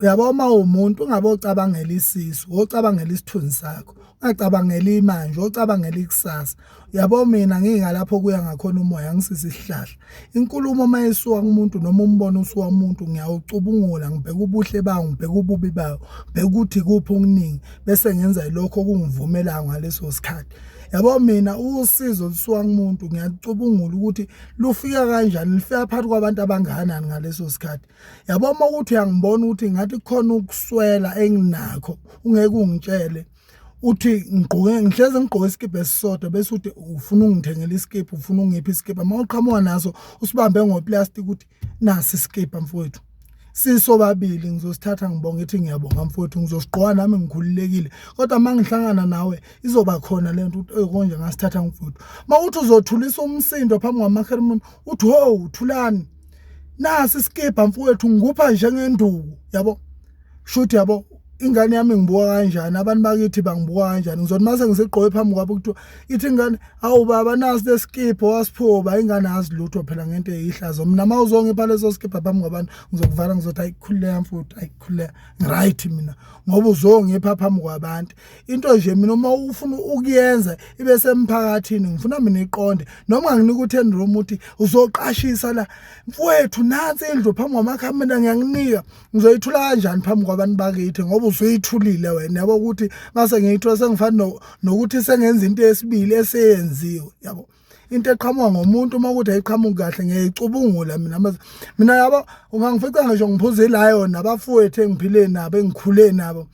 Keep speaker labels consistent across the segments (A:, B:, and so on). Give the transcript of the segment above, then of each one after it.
A: Uyabo, uma uwumuntu ungabe ucabangela isisu, wocabangela isithunzi sakho, ungacabangeli imanje, wocabangela ikusasa. Uyabo, mina ngingalapho kuya ngakhona umoya, angisisi isihlahla. Inkulumo uma isuka kumuntu noma umbono usuka kumuntu, ngiyawucubungula, ngibheke ubuhle bawo, ngibheke ububi bawo, ngibheke ukuthi ikuphi okuningi, bese ngenza lokho okungivumelayo ngaleso sikhathi. Yabo, mina usizo olusuka kumuntu ngiyacubungula ukuthi lufika kanjani, lufika phakathi kwabantu abangakanani ngaleso sikhathi. Yabo, uma ukuthi uyangibona ukuthi ngathi kukhona ukuswela enginakho, ungeke ungitshele uthi ngigqoke, ngihlezi ngigqoke isikibha esisodwa, bese uthi ufuna ungithengela isikibha, ufuna ungipha isikibha. Uma uqhamuka naso usibambe ngoplastic ukuthi nasi isikibha mfowethu, sisobabili ngizosithatha, ngibonga, ngithi ngiyabonga mfowethu, ngizosigqoka nami ngikhululekile. Kodwa uma ngihlangana nawe izoba khona lento ukuthi konje ngasithatha mfowethu. Uma uthi uzothulisa umsindo phambi kwamakhermoni uthi ho thulani, nasi isikibha mfowethu, ngikupha njengenduku. Yabo, shuthi yabo ingane yami ngibuka kanjani, abantu bakithi bangibuka kanjani. Ngizothi mase ngisigqoke phambi kwabo kuthiwa ithi ingane, awu baba, nasi lesikibha wasiphuba. Ingane azi lutho phela ngento eyihlazo. Mina uma uzongipha leso sikibha phambi kwabantu ngizokuvala, ngizothi ayikhululeka mfowethu, ayikhululeka, right mina, ngoba uzongipha phambi kwabantu. Into nje mina uma ufuna ukuyenza ibe semphakathini, ngifuna mina iqonde, noma nginika u-10 room uthi uzoqashisa la mfowethu, nansi indlu phambi kwamakhamera ngiyakunika, ngizoyithula kanjani phambi kwabantu bakithi ngoba usuyithulile wena? Yabo, ukuthi mase ngiyithola sengifana nokuthi sengenza into yesibili eseyenziwe. Yabo, into eqhamuka ngomuntu uma ukuthi ayiqhamuki kahle ngiyayicubungula mina. Mina yabo, ungangifica ngisho ngiphuza i-Lion nabafowethu engiphile nabo, engikhule nabo,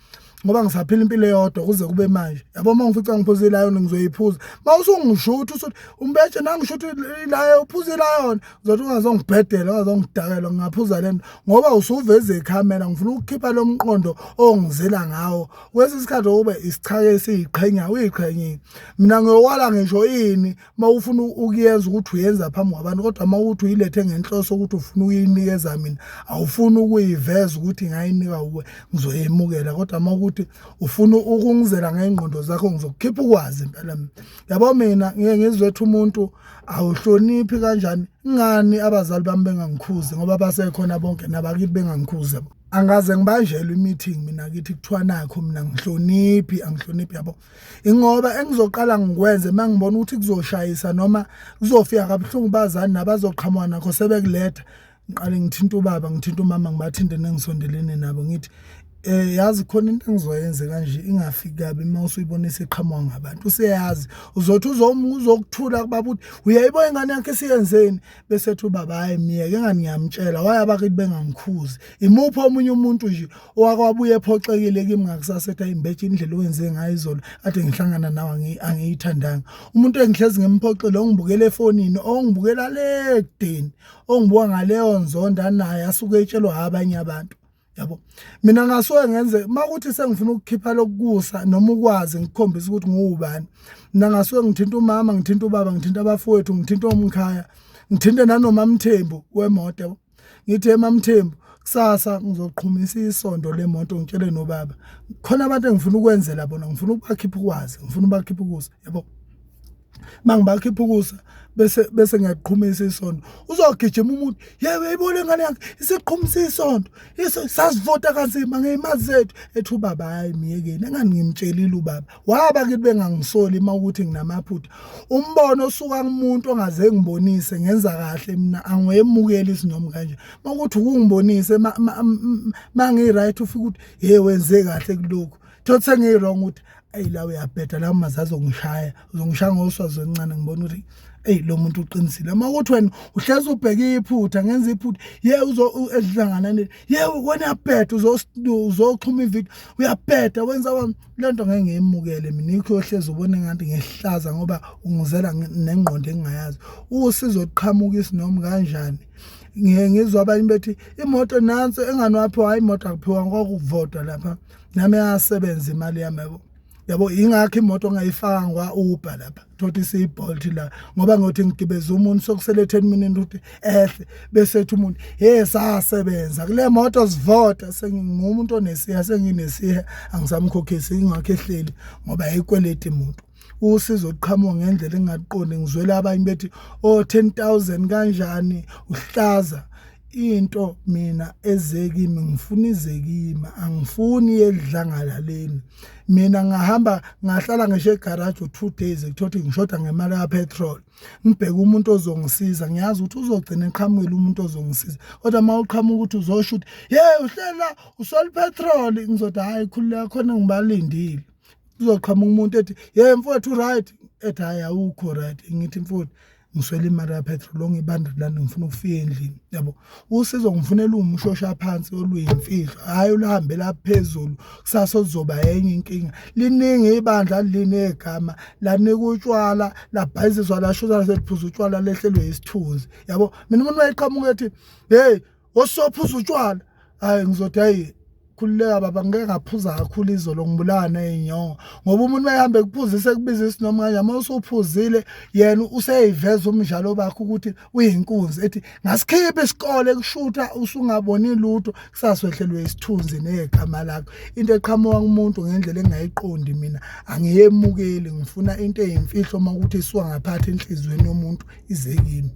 A: ngoba ngisaphila impilo eyodwa kuze kube manje. Yabo, uma ngifica ngiphuza i-Lion ngizoyiphuza. Uma usungishutha usuthi umbetshe nangishutha i-Lion, uphuza i-Lion, uzothi ungazongibhedela, ungazongidakela, ngingaphuza lento ngoba usuveze ikhamera. Ngifuna ukukhipha lo mqondo ongizela ngawo kwesinye isikhathi ube isichake esiyiqhenya, uyiqhenyile. Mina ngiyokwala ngisho ini uma ufuna ukuyenza ukuthi uyenza phambi kwabantu, kodwa uma uthi uyilethe ngenhloso ukuthi ufuna ukuyinikeza mina, awufuni ukuyiveza ukuthi ngayinika uwe, ngizoyemukela. Kodwa uma ukuthi ufuna ukungizela ngey'ngqondo zakho, ngizokukhipha ukwazi impela mina. Yabo, mina ngiye ngizwe umuntu awuhloniphi kanjani, ngani abazali bami bengangikhuzi ngoba basekhona bonke nabakithi bengangikhuzi? Angaze ngibanjelwe i-meeting mina kithi kuthiwa nakho mina ngihloniphi, angihloniphi. Yabo, ingoba engizoqala ngikwenze uma ngibona ukuthi kuzoshayisa noma kuzofika kabuhlungu bazani nabazoqhamuka nakho sebekuletha, ngiqale ngithinta ubaba, ngithinta umama, ngibathinte nengisondelene nabo, ngithi yazi khona into engizoyenza kanje, ingafiki kabi uma usuyibona isiqhamuka ngabantu. Useyazi, uzothi uzokuthula kubaba uthi uyayibona ingane yakhe isiyenzeni, bese ethi ubaba, hayi miyeke, engani ngiyamtshela waye abakithi bengangikhuzi. Imuphi omunye umuntu nje owakwabuye ephoxekile kimi ngakusasa ethi ayimbeje indlela owenze ngayo izolo ade ngihlangana nawe angiyithandanga? Umuntu engihlezi ngimphoxile ongibukela efonini, ongibukela le kudeni, ongibuka ngaleyo nzonda naye asuke etshelwa abanye abantu. Yabo, mina ngasuke ngenze uma kuthi sengifuna ukukhipha lokukusa noma ukwazi ngikukhombisa ukuthi nguwubani. Mina ngasuke ngithinta umama, ngithinta ubaba, ngithinta abafowethu, ngithinta omkhaya, ngithinte nanoma Mthembu wemoto. Yabo, ngithi emaMthembu, kusasa ngizoqhumisa isondo lemoto, ngitshele nobaba khona abantu engifuna ukwenzela bona, ngifuna ukubakhipha ukwazi, ngifuna ukubakhipha ukusa. Yabo, mangibakhipha ukusa bese ngiyaqhumisa isondo, uzogijima umuntu, yebo, uyayibona ingane yakhe isiqhumisa isondo, iso sasivota kanzima ngey'mali zethu. Ethi ubaba, hayi miyekeni, engani ngimtshelile ubaba waba kithi bengangisoli uma ukuthi nginamaphutha. Umbono osuka kumuntu ongaze ngibonise ngenza kahle, mina angiwemukeli isinoma kanje. Uma ukuthi ukungibonise ma ngi-right, ufike ukuthi ye wenze kahle kulokhu, thothi sengiyi-wrong ukuthi eyi la uyabheda la, mazazi azongishaya, uzongishaya ngoswazi oluncane, ngibona ukuthi eyi lo muntu uqinisile. Uma ukuthi wena uhlezi ubheke iphutha, ngenza iphutha, ye uzo ehlangana ne ye wena uyabheda, uzoxhuma ividiyo, uyabheda wenza le nto, ngeke ngiyemukele mina. Ikho yohlezi ubone ngathi ngihlaza ngoba ungizela nengqondo engingayazi usizo luqhamuka isinoma kanjani. Ngiye ngizwa abanye bethi imoto nansi engani waphiwa, hayi imoto akuphiwa ngokuvotwa lapha, nami yasebenza imali yami. Yabo, ingakho imoto ngayifaka ngwa-Uber lapha, thothi siyi-Bolt la, ngoba ngothi ngigibeza umuntu sokusele 10 minutes ukuthi ehle, bese ethi umuntu hey sasebenza kule moto sivota, sengingumuntu onesiha, senginesiha, angisamkhokhisi, ingakho ehleli ngoba ayikweleti muntu. Usizo luqhamuka ngendlela engingaqondi. Ngizwela abanye bethi oh 10,000 kanjani, uhlaza. Into mina eze kimi ngifuna ize kimi, angifuni yedlangalaleni. Mina ngahamba ngahlala ngisho egaraji u-2 days, kuthiwa ngishoda ngemali ka-petrol, ngibheke umuntu ozongisiza. Ngiyazi ukuthi uzogcina eqhamukile umuntu ozongisiza, kodwa uma uqhamuka ukuthi uzosho ukuthi ye uhlela usola ipetrol, ngizothi hhayi, khululeka, khona ngibalindile. Kuzoqhamuka umuntu ethi, ye mfowethu, right, ethi hhayi, awukho right. Ngithi, mfowethu, ngiswele imali kapetrol, ongibanda lana, ngifuna ukufika endlini, yabo. Usizo ngifunela umshosha phansi oluyimfihlo, hhayi oluhambela phezulu, kusasa kuzoba enye inkinga. Liningi ibandla linegama lanika utshwala, labhayiziswa, lashuza, seliphuza utshwala, lehlelwe isithunzi, yabo. Mina umuntu wayeqhamuka ethi, hey, osophuza utshwala, hayi, ngizothi hayi, khululeka baba, ngike ngaphuza kakhulu izolo, ngibulawa ney'nyongo. Ngoba umuntu mayehambe kuphuzise kubiza isinoma kanje, uma usuphuzile yena useyiveza umdlalo bakhe ukuthi uyinkunzi, ethi ngasikhipha isikole kushutha, usungaboni lutho, kusasa wehlelwe isithunzi negama lakho. Into eqhamuka kumuntu ngendlela engingayiqondi mina angiyemukeli. Ngifuna into eyimfihlo, uma ukuthi isuka ngaphathi enhliziyweni yomuntu ize kimi.